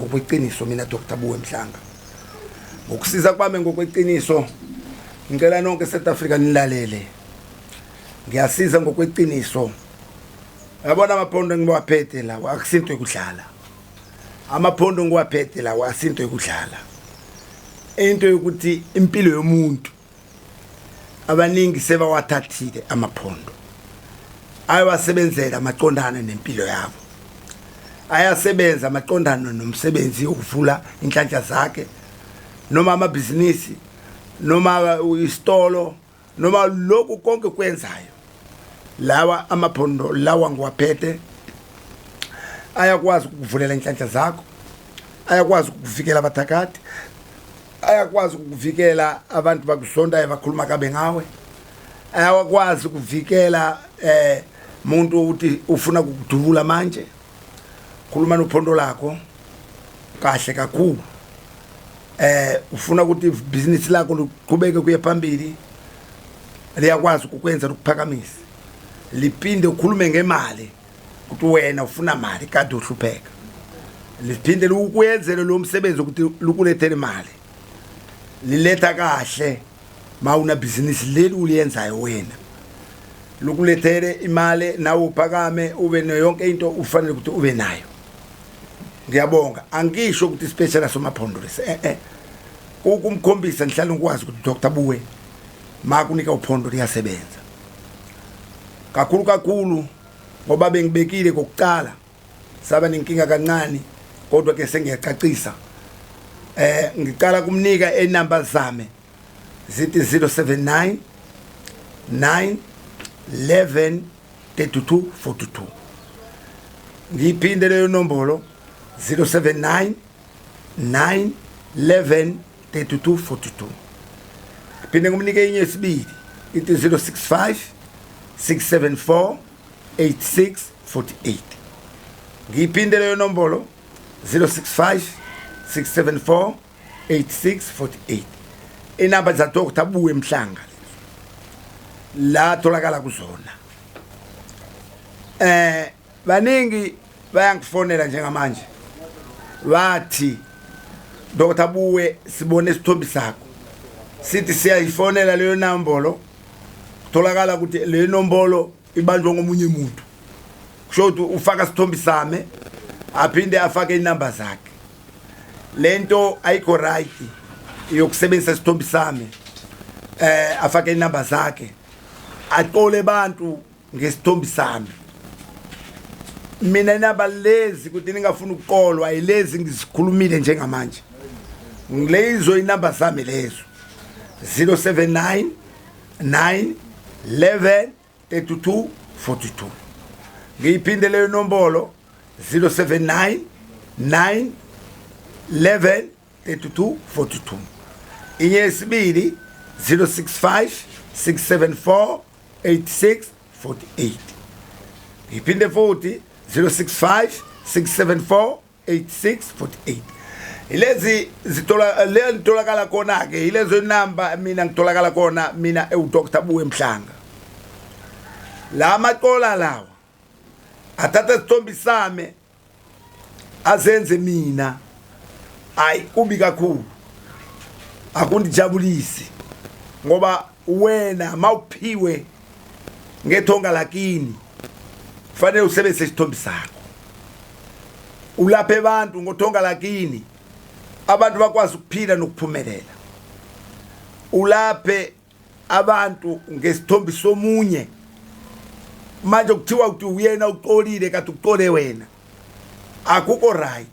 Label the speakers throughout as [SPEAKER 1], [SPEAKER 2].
[SPEAKER 1] Ngokweqiniso mina Dr Buwe Mhlanga, ngokusiza kwami ngokweqiniso, ngicela nonke South Africa nilalele. Ngiyasiza ngokweqiniso. Yabona amaphondo engiwaphethe lawa akusinto yokudlala. Amaphondo engiwaphethe lawa asinto yokudlala. Into yokuthi impilo yomuntu, abaningi sebawathathile amaphondo ayawasebenzela amaqondana nempilo yabo, ayasebenza amaqondana nomsebenzi wokuvula inhlanhla zakhe, noma amabhizinisi, noma isitolo, noma lokhu konke kwenzayo. Lawa amaphondo lawa ngiwaphethe ayakwazi ukukuvulela inhlanhla zakho, ayakwazi ukukuvikela abathakathi, ayakwazi ukuvikela abantu bakuzondayo bakhuluma kabe ngawe, ayakwazi ukuvikela muntu ukuthi ufuna ukukudubula. Manje khuluma nophondo lakho kahle kakhulu. Ufuna ukuthi ibhizinisi lakho liqhubeke kuye phambili, liyakwazi ukukwenza lokuphakamisa, liphinde ukhulume ngemali ukuthi wena ufuna mali kade uhlupheka, liphinde lukwenzele lo msebenzi ukuthi lukulethele imali. Liletha kahle mawuna bhizinisi leli uliyenzayo wena, lukulethele imali nawe uphakame ube yonke into ufanele ukuthi ube nayo. Ngiyabonga. Angisho ukuthi special somaphondo lesi, ukumkhombisa ngihlale ngikwazi ukuthi Dr Buwe makunika uphondo liyasebenza kakhulu kakhulu, ngoba bengibekile kokuqala saba nenkinga kancane, kodwa ke sengiyacacisa. Ngicala kumnika enamba zami zithi 079 9 11 32 42. Ngiyiphinde leyo nombolo, 079 9 11 32 42. Phinde ngimnike enye yesibili, ithi 065 674 86 48. Ngiyiphinde leyo nombolo, 065 674 8648. Inamba zaDr Buwe Mhlanga la tholakala kuzona. Baningi bayangifonela njengamanje bathi, "Dr Buwe, sibone isithombe sakho." Sithi siyayifonela leyo nombolo, kutholakala ukuthi leyo nombolo ibanjwa ngomunye umuntu. Kusho ukuthi ufaka isithombe sami aphinde afake inamba zakhe. Lento ayikho right yokusebenzisa isithombe sami, afake inamba zakhe, aqole abantu ngesithombe sami. Mina inamba lezi ukuthi ningafuni ukuqolwa yilezi ngizikhulumile njengamanje, ngilezo inamba zami lezo, 079 9 11 32 42. Ngiyiphinde leyo nombolo, 079 9 11 32 42. Inye yesibili, 065 674 86 48. Ngiphinde futhi, 065 674 86 48. Ilezi zithola le litholakala khona ke, ilezo namba mina ngitholakala khona mina ewu Dr Buwe Mhlanga. La maqola lawa athatha isithombe sami azenze mina, ayi, kubi kakhulu, akundijabulisi, ngoba wena mawuphiwe ngethonga lakini kufanele usebenzise isithombe sakho, ulaphe abantu ngothonga lakini, abantu bakwazi ukuphila nokuphumelela. Ulaphe abantu ngesithombe somunye, manje kuthiwa ukuthi uyena uqolile, kade uqole wena. Akukho right.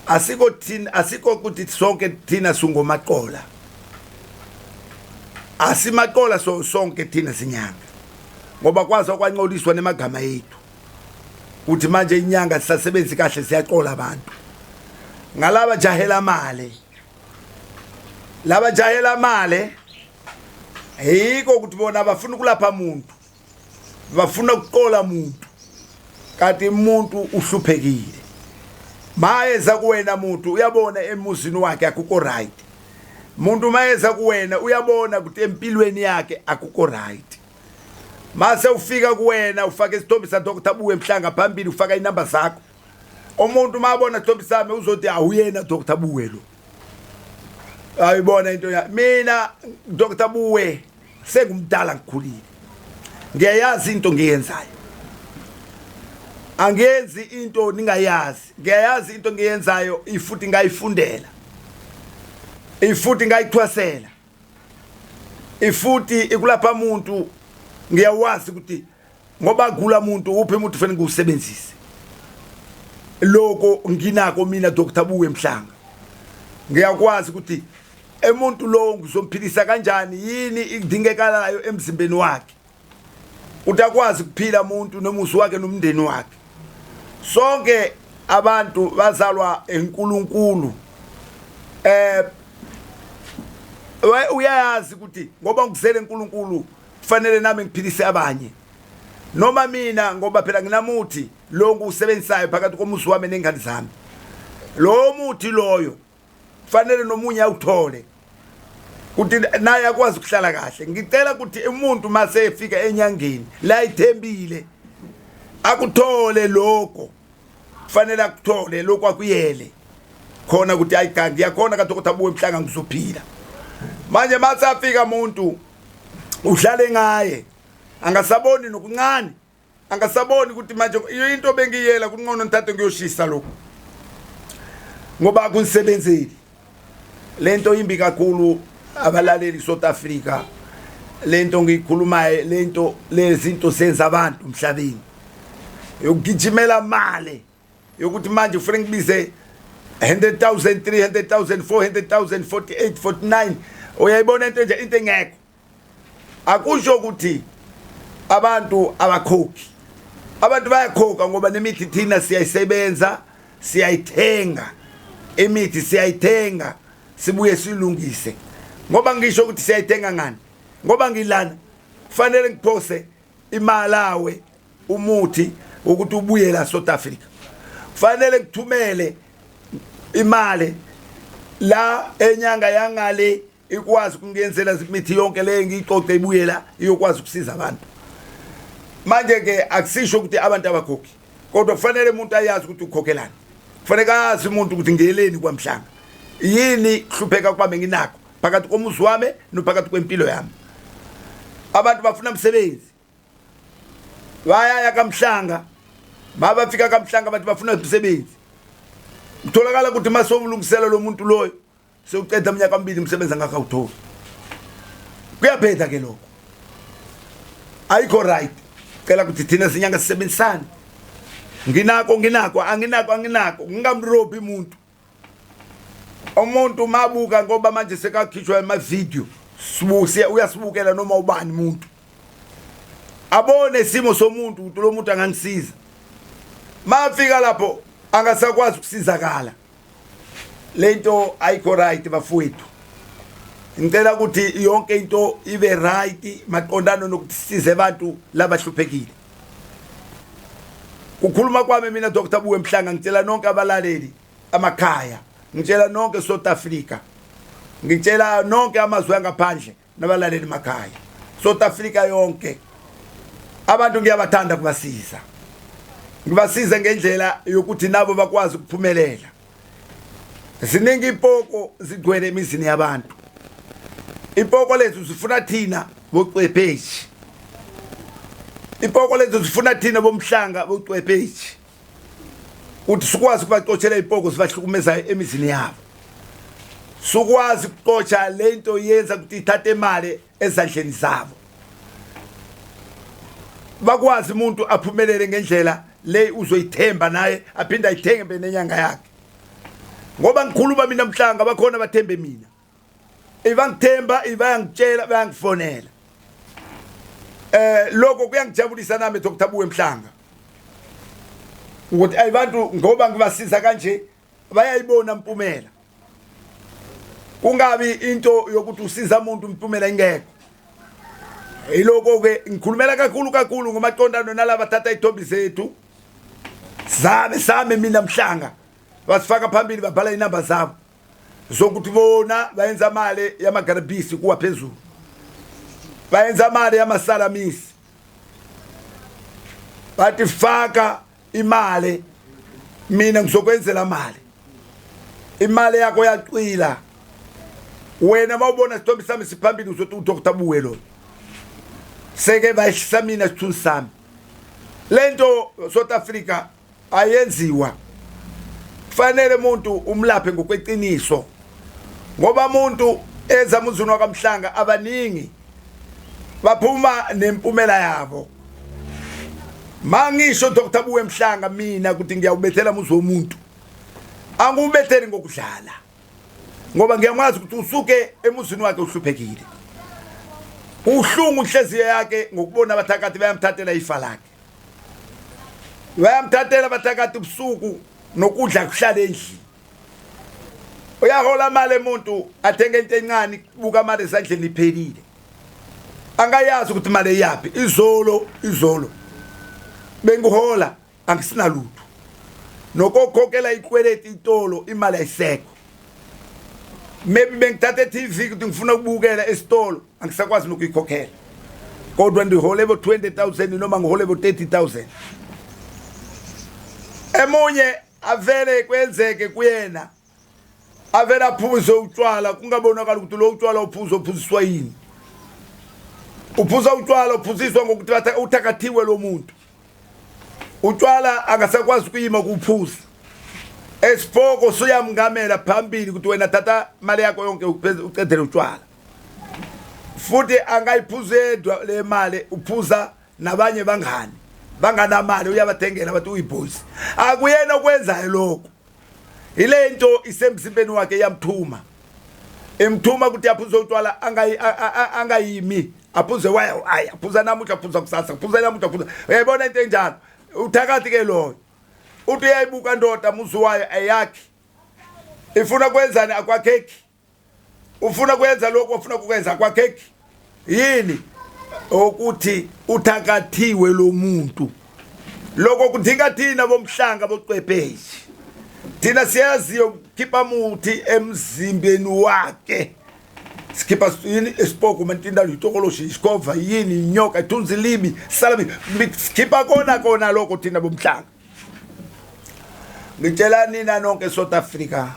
[SPEAKER 1] Asiko thina, asikho ukuthi sonke thina singomaqola, asimaqola. So sonke thina sinyanga, ngoba kwazi okwancoliswa nemagama ethu kuthi manje inyanga sisasebenzi kahle, siyaqola abantu ngalaba jahela mali, laba jahela mali. Yiko ukuthi bona bafuna ukulapha umuntu, bafuna ukuqola umuntu, kanti umuntu uhluphekile. Mayeza kuwena muntu uyabona emuzini wakhe akukho right. Umuntu mayeza kuwena uyabona ukuthi empilweni yakhe akukho right. Mase ufika kuwena ufaka isithombe sa Dr Buwe Mhlanga phambili, ufaka inamba zakho. Umuntu mabona sithombe sami uzothi awuyena Dr Buwe lo. Ayibona into ya mina Dr Buwe, sengumdala, ngikhulile, ngiyayazi into ngiyenzayo. Angenzi into ningayazi. Ngiyayazi into ngiyenzayo, ifuthi ngayifundela, ifuthi ngayithwasela, ifuthi ikulapha umuntu. Ngiyawazi ukuthi ngoba gula umuntu uphi umuntu fanele ngiwusebenzise. Lokho nginako mina Dr Buwe Mhlanga. Ngiyakwazi ukuthi emuntu lo ngizomphilisa kanjani, yini idingekalayo emzimbeni wakhe ukuthi akwazi ukuphila umuntu nomuzi wakhe nomndeni wakhe. Sonke abantu bazalwa eNkulunkulu. Uyayazi ukuthi ngoba ngizele eNkulunkulu kufanele nami ngiphilise abanye, noma mina ngoba phela nginamuthi lo ngiwusebenzisayo phakathi komuzi wami nengane zami. Lo muthi loyo kufanele nomunye awuthole ukuthi naye akwazi ukuhlala kahle. Ngicela ukuthi umuntu mase efika enyangeni la ithembile akuthole lokho kufanele akuthole, lokho akuyele khona ukuthi hayi cha, ngiyakhona kaDokotela Buwe Mhlanga, ngizophila. Manje mase afika umuntu uhlale ngaye, angasaboni nokuncane, angasaboni ukuthi manje into bengiyela kunqono ngithathe ngiyoshisa lokhu ngoba akunisebenzeli. Lento imbi kakhulu, abalaleli South Africa. Lento ngiyikhulumayo, lento lezinto senza abantu emhlabeni yokugijimela mali, yokuthi manje ufuna ngibize 100,000, 300,000, 400,000, 48, 49. Uyayibona into nje, into engekho. Akusho ukuthi abantu abakhokhi. Abantu bayakhokha ngoba nemithi thina siyayisebenza, siyayithenga imithi, siyayithenga sibuye silungise. Ngoba ngisho ukuthi siyayithenga ngani? Ngoba ngilana kufanele ngiphose imalawe umuthi ukuthi ubuye la South Africa, kufanele ngithumele imali la enyanga yangale ikwazi ukungenzela imithi yonke leyo ngiyicoce, ibuye la iyokwazi ukusiza abantu. Manje ke akusisho ukuthi abantu abakhokhi, kodwa kufanele umuntu ayazi ukuthi ukhokhelani. Kufanele azi umuntu ukuthi ngiyeleni kwaMhlanga, yini kuhlupheka kwami nginakho phakathi komuzi wami nophakathi kwempilo yami. Abantu bafuna umsebenzi, bayaya kaMhlanga. Mabafika kaMhlanga bathi bafuna umsebenzi. Kutholakala ukuthi masowulungisela lo muntu loyo, sewuceda iminyaka emibili umsebenzi angakawutholi. Kuyabheda ke lokho, ayikho right. Cela ukuthi thina sinyanga sisebenzisane. Nginako, nginako, anginako, anginako, ngingamrobhi umuntu. Umuntu mabuka ngoba manje sekakhishwa ema-video, sibusiya uyasibukela noma ubani umuntu abone isimo somuntu ukuthi lo muntu angangisiza. Mafika lapho angasakwazi ukusizakala. Lento ayikho right, bafowethu. Ngicela ukuthi yonke into ibe right maqondano nokuthi sisize abantu labahluphekile. Kukhuluma kwami mina Dr Buwe Mhlanga, ngitshela nonke abalaleli amakhaya, ngitshela nonke South Africa, ngitshela nonke amazwe angaphandle nabalaleli emakhaya, South Africa yonke. Abantu ngiyabathanda kubasiza, ngibasize ngendlela yokuthi nabo bakwazi ukuphumelela. Ziningi ipoko zigcwele emizini yabantu. Ipoko lethu zifuna thina bocwepheshi, ipoko lethu zifuna thina bomhlanga bocwepheshi ukuthi sikwazi ukubaxoshela ipoko zibahlukumezayo emizini yabo, sikwazi ukuxosha lento yenza ukuthi ithathe imali ezandleni zabo, bakwazi umuntu aphumelele ngendlela le uzoyithemba naye aphinde ayithembe nenyanga yakhe. Ngoba ngikhuluma mina Mhlanga, bakhona bathembe mina, ibangithemba, ibayangitshela, bayangifonela. Lokho kuyangijabulisa nami Dr Buwe Mhlanga ukuthi ayibantu ngoba ngibasiza kanje bayayibona impumela, kungabi into yokuthi usiza umuntu impumela ingekho. Yiloko ke ngikhulumela kakhulu kakhulu ngomaqondano nalaba thatha ithombi zethu zame same mina Mhlanga, basifaka phambili, babhala inamba zabo zokuthi bona bayenza imali yamagarabisi kuwa phezulu, bayenza imali yamasalamisi, bathi faka imali. Mina ngizokwenzela mali, imali yakho yacwila. Wena mawubona isithombe sami siphambili uzothi uDr Buwe lo, seke bayehlisa mina isithunzi sami. Lento South Africa ayenziwa, kufanele umuntu umlaphe ngokweqiniso, ngoba umuntu eza emuzini wakaMhlanga abaningi baphuma nempumela yabo. Mangisho Dr Buwe Mhlanga mina ukuthi ngiyawubethela umuzi womuntu, angiwubetheli ngokudlala, ngoba ngiyamazi ukuthi usuke emuzini wakhe uhluphekile, uhlungu inhliziyo yakhe ngokubona abathakathi bayamthathela ifa lakhe, bayamthathela abathakathi ubusuku nokudla kuhlala endlini. Uyahola imali emuntu athenge into encane, buka imali esandleni iphelile, angayazi ukuthi imali eyaphi. Izolo izolo bengihola angisinalutho, nokokhokhela ikweleti itolo imali ayisekho. Maybe bengithatha e-TV ukuthi ngifuna ukubukela esitolo, angisakwazi nokuyikhokhela, kodwa ndihole bo 20,000 noma ngihole bo 30,000. Emunye avele kwenzeke kuyena avele aphuze utshwala, kungabonakala ukuthi lo utshwala uphuza uphuziswa yini. Uphuza utshwala uphuziswa ngokuthi uthakathiwe lo muntu, utshwala akasakwazi ukuyima ukuphuza. Esipoko suyamngamela phambili ukuthi wena thatha imali yakho yonke ucedele utshwala. Futhi angayiphuza yedwa le mali, uphuza nabanye bangani banganamali, uyabathengela bathi uyibhosi. Akuyena okwenzayo lokho, ile nto isemzimbeni wakhe iyamthuma, imthuma ukuthi aphuze utshwala angayimi, aphuze wayo, ayi aphuza namuhla, aphuza kusasa, aphuza namuhla, aphuza. Uyayibona into enjalo, uthakathi ke loyo. Uthi uyayibuka ndoda muzi wayo ayakhi, ifuna kwenzani akwakheki, ufuna kwenza lokhu ofuna kukwenza akwakheki. Yini ukuthi uthakathiwe lo muntu? Lokho kudinga thina bomhlanga bocwepheshe, thina siyaziyo ukukhipha muthi emzimbeni wakhe. Sikhipha yini? Isipoko, mantindalo, itokoloshi, isikhova, yini, inyoka, ithunzi libi, salabi, sikhipha kona kona lokho thina bomhlanga. Ngitshela nina nonke South Africa,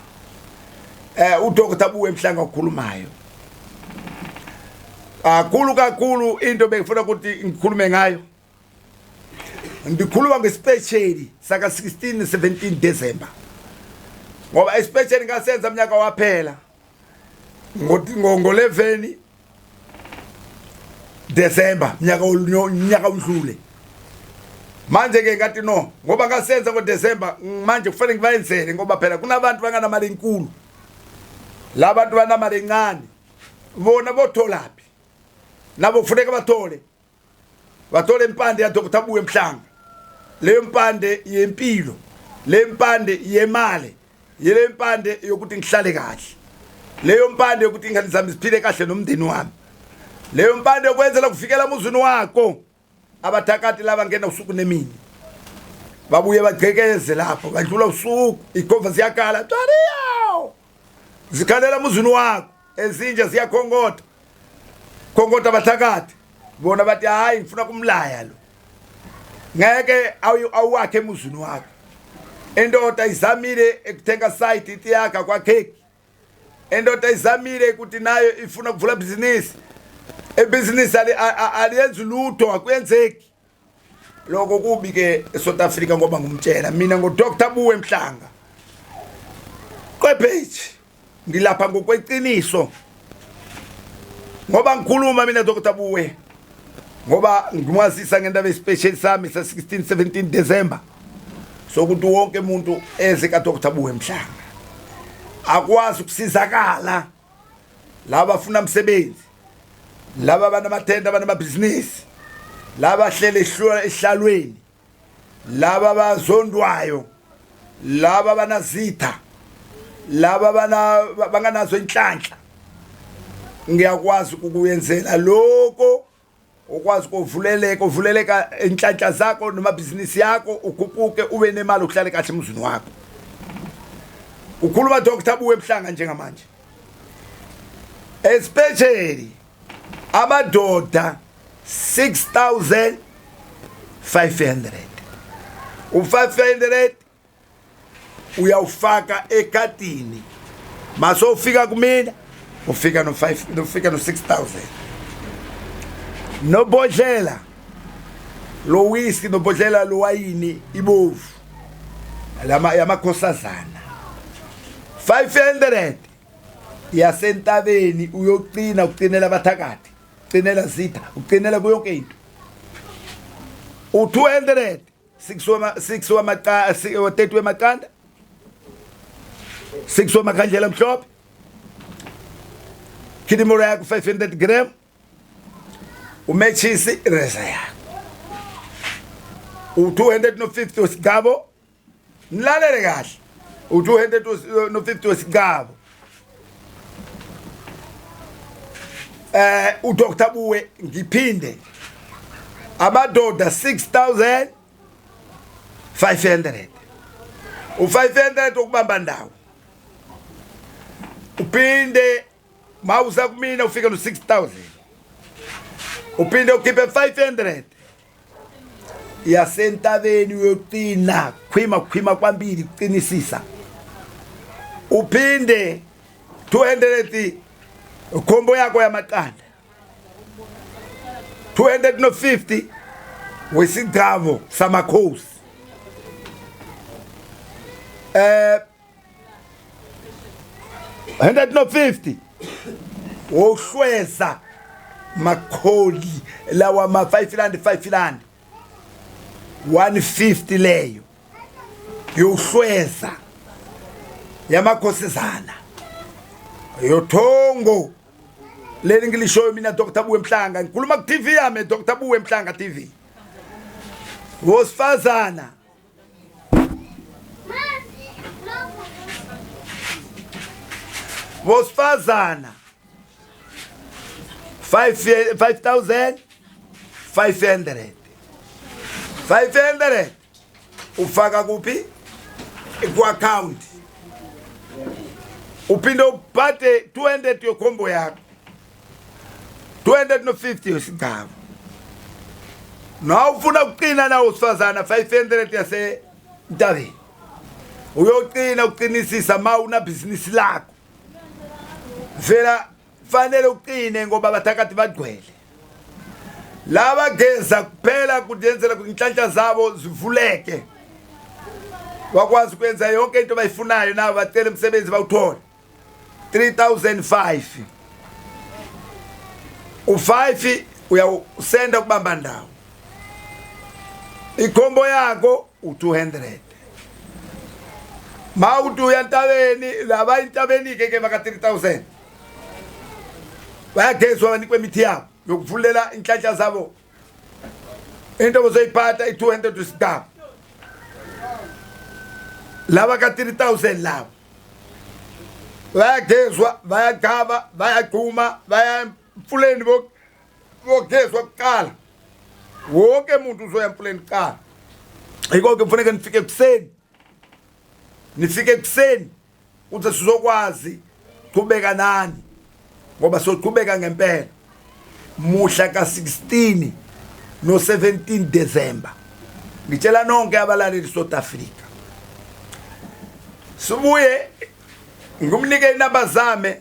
[SPEAKER 1] uDr Buwe Mhlanga okhulumayo kakhulu kakhulu. Into bengifuna ukuthi ngikhulume ngayo, ndikhuluma ngespecial saka 16 17 December, ngoba especially ngasenza mnyaka waphela ngo 11 December mnyaka udlule. Manje ke ngathi no, ngoba ngasenza ngoDecember, manje kufanele ngibayenzele, ngoba phela kunabantu banganamali enkulu, labantu banamali encane bona botholaphi? Nabo kufuneka bathole impande ya Dr Buwe Mhlanga, leyo mpande yempilo, le mpande yemali, yile mpande yokuthi ngihlale kahle, leyo mpande yokuthi ingane zami ziphile kahle nomndeni wami, leyo mpande yokwenzela kufikela emuzini wakho. Abathakathi laba ngena usuku nemini, babuye bagcekeze lapho, badlula usuku, ikhova ziyakhala tswariyaw, zikhalela emuzini wakho, ezinja ziyakhongotha khongotha. Abathakathi bona bathi hayi, ngifuna kumlaya lo, ngeke awakhe emuzini wakhe. Indoda izamile ekuthenga site, ithi yakha kwakheki. Indoda izamile ukuthi nayo ifuna kuvula ibhizinisi, ibhizinisi aliyenzi lutho, akuyenzeki lokho. Kubi ke eSouth Africa, ngoba ngumtshela mina ngo Dr Buwe Mhlanga qwephethi, ngilapha ngokweqiniso, ngoba ngikhuluma mina Dr Buwe, ngoba ngimwazisa ngendaba especial sami sa 16 17 December, sokuthi wonke umuntu eze ka Dr Buwe Mhlanga akwazi ukusizakala. Laba bafuna umsebenzi, laba abanamathenda, abanamabhizinisi, laba ahlele ehlalweni, laba abazondwayo, laba abanazitha, laba banganazo inhlanhla, ngiyakwazi ukuyenzela lokho. Ukwazi ukuvuleleka, uvuleleka inhlanhla zakho nomabhizinisi yakho, ukhuphuke, ube nemali, uhlale kahle emzini wakho. Ukhuluma Dr Buwe Mhlanga njengamanje, especially amadoda 6500, u500. Uyawufaka ekadini, masofika kumina ufika no 5, ufika no 6000, nobhodlela lo whisky, nobhodlela lo wayini ibovu lama yamakhosazana, 500 yasentabeni. Uyoqina, uqinela abathakathi, uqinela zitha, uqinela kuyonke into. U200, 6 wama 6 wamaqa 30 wamaqanda, 6 wamakhandlela mhlophe, khilimoro yakho 500 gram, umechisi, reza yakho. U250 wesigabo, nilalele kahle, u250 wesigabo. uDr Buwe, ngiphinde, amadoda 6500, u500 ukubamba ndawo. Uphinde mawuza kumina ufike no 6000, uphinde ukhiphe 500 yasentabeni, uyoqina khwima khwima kwambili, kuqinisisa. Uphinde 200 khombo yakho yamaqanda, 250 wesigcavo samakhosi, 150 wohlweza makholi lawa ma 5 rand, 5 rand 150 leyo yohlweza yamakhosizana yothongo. Leli ngilishoyo mina, Dr Buwe Mhlanga, ngikhuluma ku TV yami, Dr Buwe Mhlanga TV. Wosifazana, wosifazana, 5 5500, 500 ufaka kuphi? Ku-account. Uphinde uphathe 200 yokhombo yakho, 250 yesigaba. Na ufuna ukuqina na usifazana, 500 yasentabeni, uyoqina uqinisisa. Ma una business lakho vela fanele uqine, ngoba abathakathi bagcwele laba geza kuphela kudenzela ukuthi inhlanhla zabo zivuleke, wakwazi ukwenza yonke into abayifunayo, nabo bacela umsebenzi bawuthole. 3005, u5 uyawusenda kubamba ndawo, ikhombo yakho u200. Mawuthi uya entabeni, laba entabeni ke baka 3000 bayagezwa, banikwe imithi yabo yokuvulela inhlanhla zabo. Into bozoyiphatha i-200 isigaba, laba ka 3000 labo bayagezwa, bayagaba, bayagquma, baya emfuleni, bogezwa kuqala. Wonke umuntu uzoya emfuleni kuqala. Yiko ke kufuneka nifike ekuseni, nifike ekuseni ukuze sizokwazi qhubeka nani, ngoba soqhubeka ngempela muhla ka-16 no-17 December. Ngitshela nonke abalaleli South Africa, sibuye ngumnike inamba zame: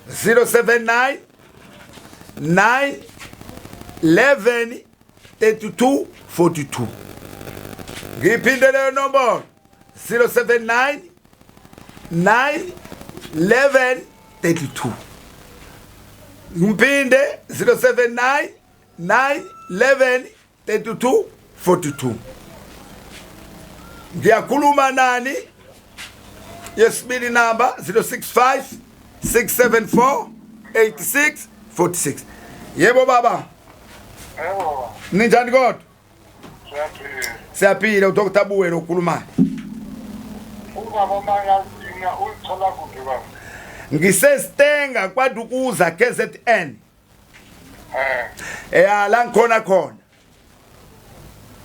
[SPEAKER 1] 079 9 11 32 42. Ngiphinde leyo nombolo: 079 9 11 32. Ngiphinde: 079 9 11 32 42. Ngiyakhuluma nani yesibili number: 065 674 86 46. Yebo baba.
[SPEAKER 2] Yebo.
[SPEAKER 1] Ninjani kodwa?
[SPEAKER 2] Siyaphila.
[SPEAKER 1] Siyaphila. uDr Buwelo ukhulumayo.
[SPEAKER 2] Ubaba Mangazina ulithola kuphi, baba?
[SPEAKER 1] Ngisesitenga kwaDukuza, KZN. Ya, la ngikhona khona.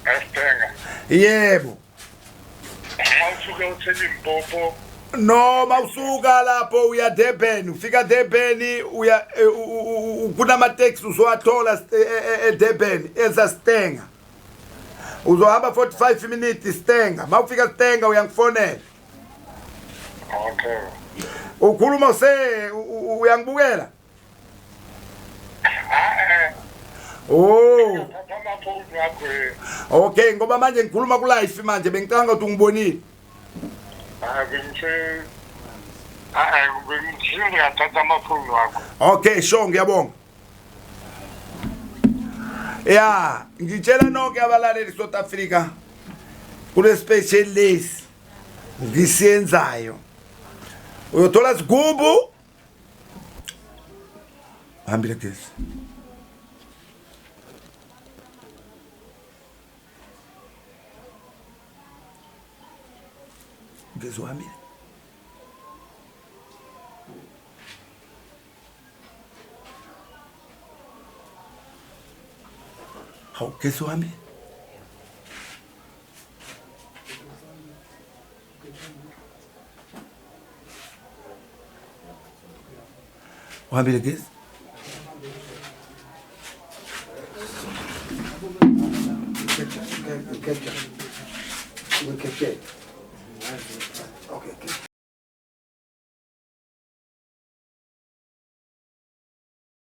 [SPEAKER 2] Esitenga.
[SPEAKER 1] Yebo.
[SPEAKER 2] Mawusuke useLimpopo.
[SPEAKER 1] Noma usuka lapho uya Durban, ufika Durban uya kunama-taxi uzowathola eDurban eza Stenga. Uzohamba 45 minutes Stenga. Mawufika Stenga uyangifonela.
[SPEAKER 2] Okay.
[SPEAKER 1] Ukhuluma se uyangibukela?
[SPEAKER 2] Ah eh.
[SPEAKER 1] Oh.
[SPEAKER 2] Thatha amafoni wakho.
[SPEAKER 1] Okay, ngoba manje ngikhuluma ku live manje bengicanga ukuthi ungibonile.
[SPEAKER 2] Ah bengise Ah eh bengise ngathatha amafoni wakho.
[SPEAKER 1] Okay, sure ngiyabonga. Ya, ngitshela nonke abalaleli South Africa kule special lesi ngisiyenzayo. Uyothola sigubhu hambile gesi. Gesi uhambile. Hawu gesi uhambile. Uhambile gesi. Okay, okay.